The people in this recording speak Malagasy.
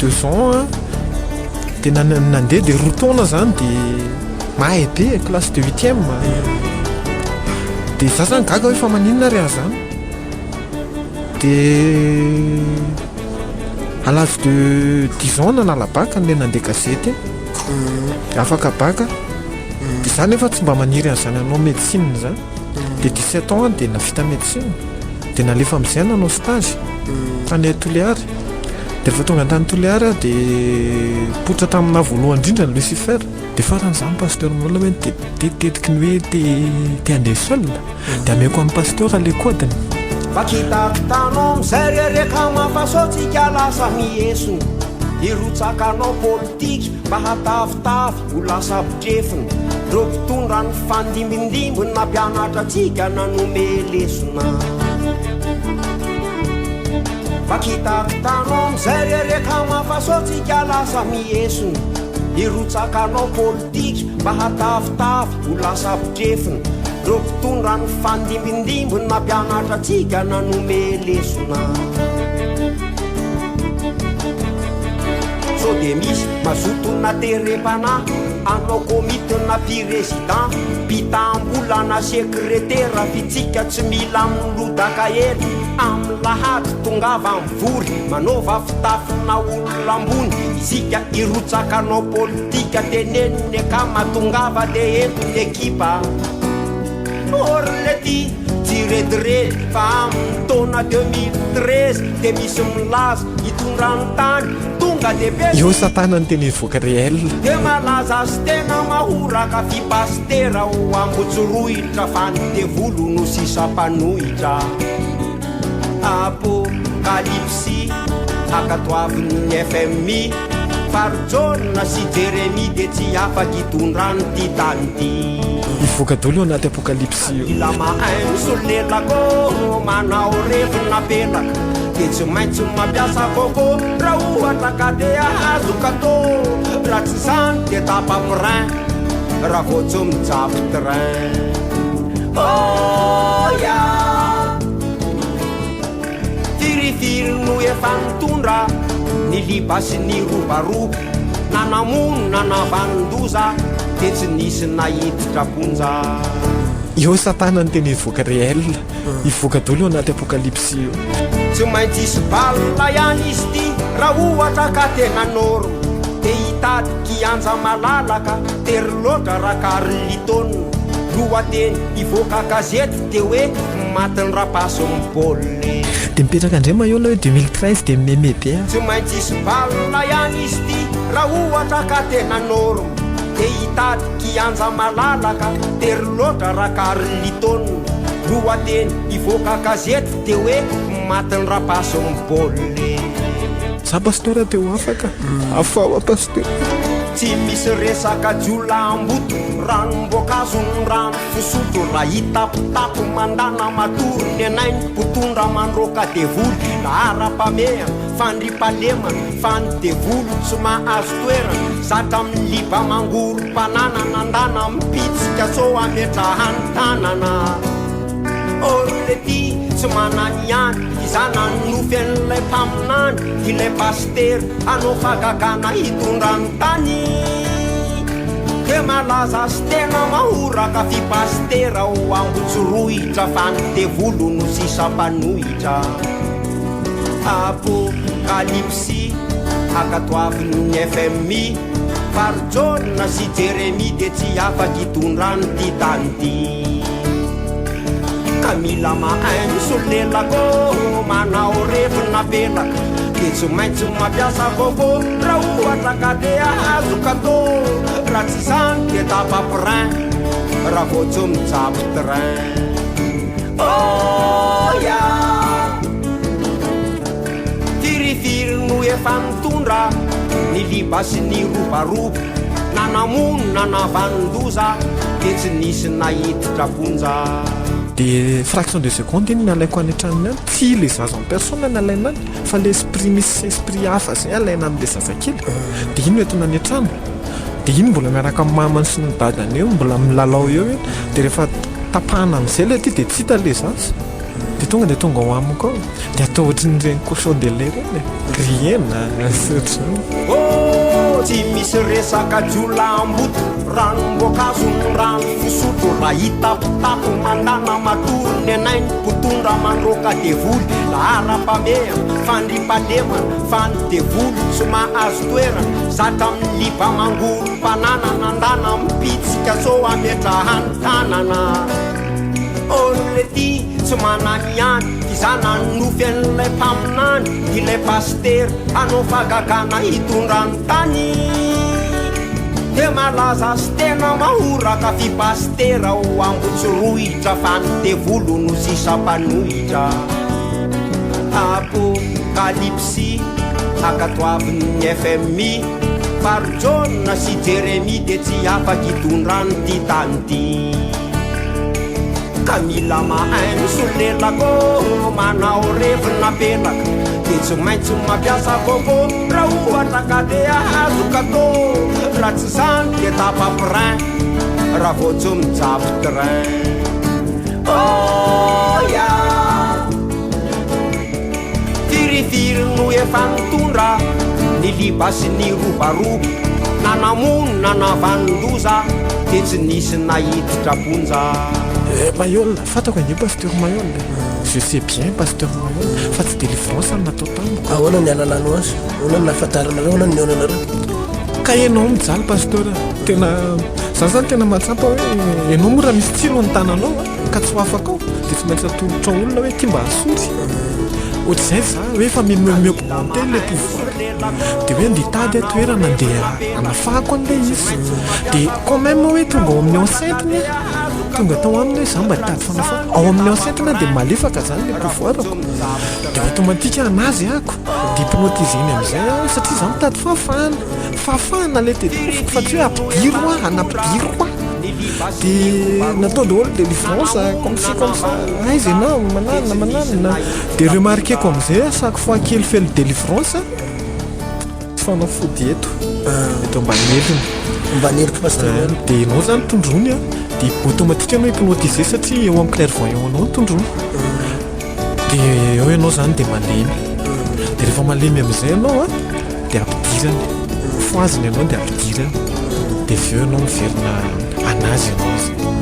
2 ans a, de nandeha de 2 taona zany, de mahay be, classe de huitième. De za zany gaga hoe fa maninona ry azy zany? De à l'âge de 10 ans nanala bac, le nandeha gazety iny, afaka bac. De za nefa tsy mba maniry an'izany anao médecine zany. De 17 ans de navita médecine, de nalefa am'izay nanao stage tany Toliary. De rehefa tonga antany Toliary a, de potra tamina voalohany indrindra ny Lucifer. De faran'izany pasteur minola hoe tetetiky ny hoe te andeha seul, de ameko amin'ny pasteur le code-ny. Fakitakitanao amizay rereka mafasotsika lasa miesona irotsakanao politika mba hatavitavy ho lasa mpitrefina reo mpitondra ny fandimbindimby nampianatra atsika nanome lesona. Fakitakitanao amizay rereka mafasotsika lasa miesona irotsakanao politika mba hatavitavy ho lasa mpitrefina reo mpitondra ny fandimbindimby nampianatra atsika nanome lesona. Sao de misy mazotona terepana anao komitina président, mpitambolana, sekretera fitsika tsy mila milodaka ely amy lahady tongava mivory manaova fitafina olona ambony isika irotsakanao politika teneniny akama tongava de ento ny ekipa orle ty tsy rediredy fa amin'ny taona 2013 de misy milaza hitondrany tany tonga de be. Eo satana ny tena hivoaka réel. De malaza sy tena mahoraka fipastera ho ambotsorohitra fa ny devolo no sisa-panohitra apokalipsy akatoavin'ny FMI farijona sy Jeremi de tsy afaky hitondrany ty tany ty. Hivoaka daholo eo anaty apokalypsy io. Mila mahay misolelako manao revina pelaka de tsy maintsy mampiasa koko raha ohatra ka de ahazo kato, raha tsy zany de tapapirin raha vao tsy mijapy train oya. Firifiry no efa nitondra ny liba sy ny robaroba nanamono nanavandoza de tsy nisy nahiditra ponja. Eo satana ny tena hivoaka réel, hivoaka daholo eo anaty apokalypsy io. Tsy maintsy isy balina ihany izy ty raha ohatra ka tena norme de hitady kianja malalaka tery loatra raha Carlton lohateny ivoaka gazety de hoe matiny rapasy mibaolina. De mipetraka indray maiola hoe 2013 de meme be a. Tsy maintsy isy balina ihany izy ty raha ohatra ka tena norme de hitady kianja malalaka tery loatra raha Carlton lohateny ivoaka gazety de hoe matiny rapasy mibaolina. Za pasteur te ho afaka afaoa pasteur. Tsy misy resaka jiolamboto ranom-boankazo ny rano fisotro raha hitapitapo mandana matory ny anainy mpitondra mandroaka devoly laharam-pamehana fandripalemana fa ny devoly tsy mahazo toerana zatra amin'ny liba mangoro-pananana andana mipitsika so ametrahany tanana orle ty tsy manany ihany izana nofy an'ilay mpaminany ilay pastery anao fagagana hitondrany tany de malaza sy tena mahoraka fipastera ho ambotsorohitra fa ny devolo no sisa-panohitra apokalipsy akatoavin'ny FMI farijona sy Jeremi de tsy afaky hitondrany ty tany ty ka mila mahay misolelako manao revina pelaka de tsy maintsy mampiasa koko raha ohatra ka de ahazo kato, raha tsy zany de tapapirin raha vao tsy mijapy train oya. Firifiry no efa nitondra ny liba sy ny robaroba nanamono nanavandoza de tsy nisy nahiditra ponja. De fraction de seconde iny nalaiko any an-tranony any, tsy le zaza en personne nalaina any fa le esprit, misy esprit hafa zay alaina am'le zazakely, de iny no entina any an-trano, de iny mbola miaraka amin'ny mamany sy ny dadany eo, mbola milalao eo iny, de rehefa tapahana am'izay le aty de tsy hita le zaza. Dia tonga dia tonga ao amiko ao. Dia atao ohatran'ireny cochon de lait ireny e. Grillena sy ohatr'izany. Oh, tsy misy resaka jiolahimboto, ranom-boankazo ny rano fisotro, raha hitapitapy mandana matory ny anay ny mpitondra mandroaka devoly, laharam-pahamehana, fandriampahalemana, fa ny devoly tsy mahazo toerana, zatra amin'ny liba mangorom-pananana, andana mipitsika sao ametrahany tanana. Olona ity tsy manana ihany Ty zanany nofy an'ilay mpaminany Ilay pasitera hanao fahagagana hitondra ny tany Dia malaza sy tena mahoraka fy pasitera ao Ambotsirohitra Fa ny devoly no sisa mpanohitra Apokalypsy ankatoavin'ny fmi Fa ry Jaona sy Jeremia dia tsy afaka hitondra an'ity tany ity Ka mila mahay misolelaka ô Manao revina pelaka Dia tsy maintsy mampiasa coco Raha ohatra ka te hahazo cadeau Raha tsy izany dia tapa-frein Raha vao tsy mijapy train Oh ya Firifiry no efa nitondra Ny liba sy ny robaroba Na namono na navanon-doza Dia tsy nisy nahiditra am-ponja. Eh Mayol, fantako ange Pasteur Mayol e. Je sais bien Pasteur Mayol fa tsy délivrance no natao tamiko. Ahoana ny halalanao azy? Ahoana ny nahafantaranareo? Ahoana ny nihaonanareo? Ka enao mijaly Pasteur a. Tena, za zany tena mahatsapa hoe enao moa raha misy tsilo ny tananao a, ka tsy ho afaka ao dia tsy maintsy atolotrao olona hoe ty mba asory. Ohatr'izay za hoe efa mi-augmenter le pouvoir. Dia hoe andeha hitady aho toerana andeha hanafahako an'ilay izy. Dia quand même hoe tonga ao amin'ny enceinte-ny aho, tonga tao aminy hoe za mba hitady fanafahana. Ao amin'ny enceinte-ny aho dia malefaka zany le pouvoir-ko. Dia automatique anazy ako. Dia hypnotisé-ny amin'izay aho satria za mitady fahafahana. Fahafahana ilay tadiaviko fa tsy hoe ampidiro aho, anampidiro aho. Dia natao daholo délivrance comme ci comme ça, aiza ianao, mananona mananona. Dia remarquer-ko amin'izay à chaque fois kely feno délivrance, tsy fanafody eto, eto ambany helony. Ambany heloko pasteur. Dia ianao izany tondroiny an, dia automatique ianao hypnotisé satria eo amin'ny clairvoyant anao ny tondroiny. Dia eo ianao izany dia malemy. Dia rehefa malemy amin'izay ianao an, dia ampidirany. Fohaziny ianao dia ampidirany. Dia avy eo ianao miverina anazy ianao.